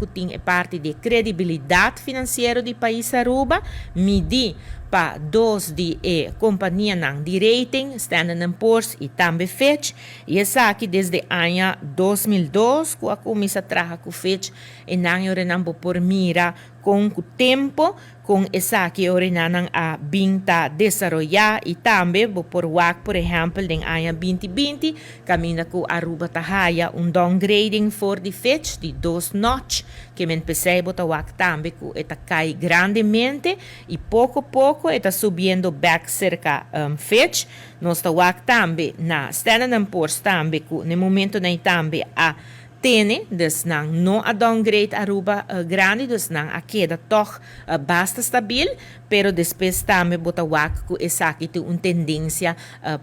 Tin e parti di credibilidad financiero di pais Aruba, midi pa dos di e compania di rating, Standard Poor's y tambe Fitch, y esaki desde aña 2002 cu a cuminsa traha cu Fitch y nan por mira cu tempo con esaki nan a bin ta desaroya. Y tambe bo por wak, por ehempel, den aña 2020, caminda cu Aruba ta haya un downgrading for di Fitch di dos notch, kiermen pesey bo ta wak tambe cu e ta cay grandemente y poco poco e ta subiendo back cerca Fitch. Nos ta wak tambe na Standard Poor's tambe cu na momento nan tambe a tene, dus nan no a downgrade Aruba grandi, dus nan a keda toch basta stabil, pero despues tambe bo ta wak cu esaki tin un tendencia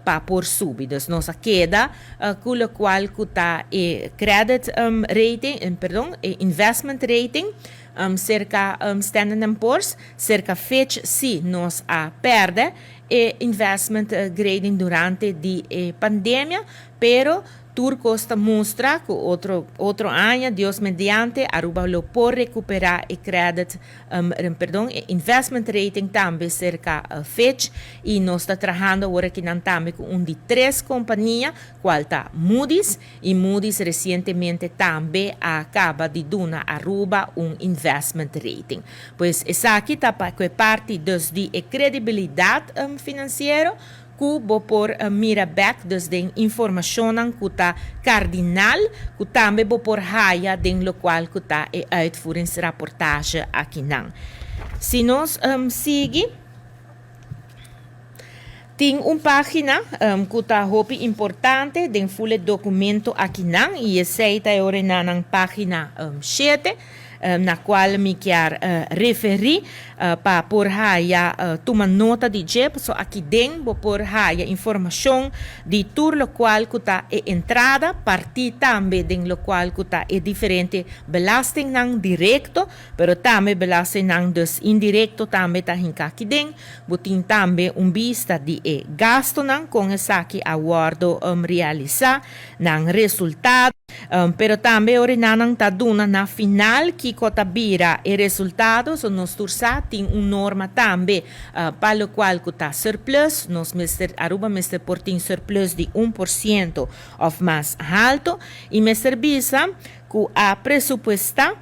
pa por subi. Dus nos a keda cu locual cu ta e credit rating, perdon, e investment rating cerca Standard Poor's. Cerca Fitch si nos a perde e investment grading durante di pandemia, pero tur cos ta mustra cu otro aña, Dios mediante, Aruba lo por recupera e credit, perdon, investment rating tambe cerca Fitch, y nos ta trahando awor aki tambe cu un di tres compania, cual ta Moody's, y Moody's recientemente tambe a caba di duna Aruba un investment rating. Pues esaki ta pa e parti dus di credibilidad financiero cu bo por mira back, dus den informacion cu ta cardinal, cu tambe bo por haya den locual cu ta e uitvoeringsrapportage aki nan. Si nos sigui, tin un pagina cu ta hopi importante den full e documento aki nan, y esey ta na pagina 7, na cual mi kier referi pa por haya tuma nota di dje, so aki den bo por haya informacion di tur locual cu ta e entrada, parti tambe den locual cu ta e diferente belastingnan directo, pero tambe belastingnan dus indirecto tambe ta hinca aki den. Bo tin tambe un bista di e gastonan con esaki a wordo realisa, nan resultado, pero tambe ora nan ta duna na final kico ta bira e resultado. So nos tur sa tin un norma tambe pa locual cu ta surplus, nos mester, Aruba mester por tin surplus di 1% of mas halto, y mester bisa cu a presupuesta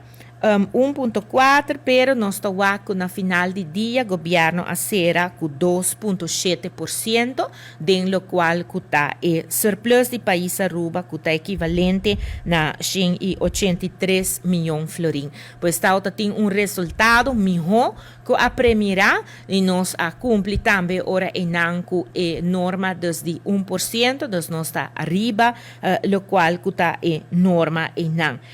1.4, pero nos ta na final di dia gobierno a cera cu 2.7% den locual cu ta e surplus di pais Aruba, cu ta equivalente na 183 miyon florin. Pues ta tin un resultado miho cu a premira y nos a cumpli tambe ora einan cu e norma dus di 1%, dus nos ta ariba locual cu ta e norma einan.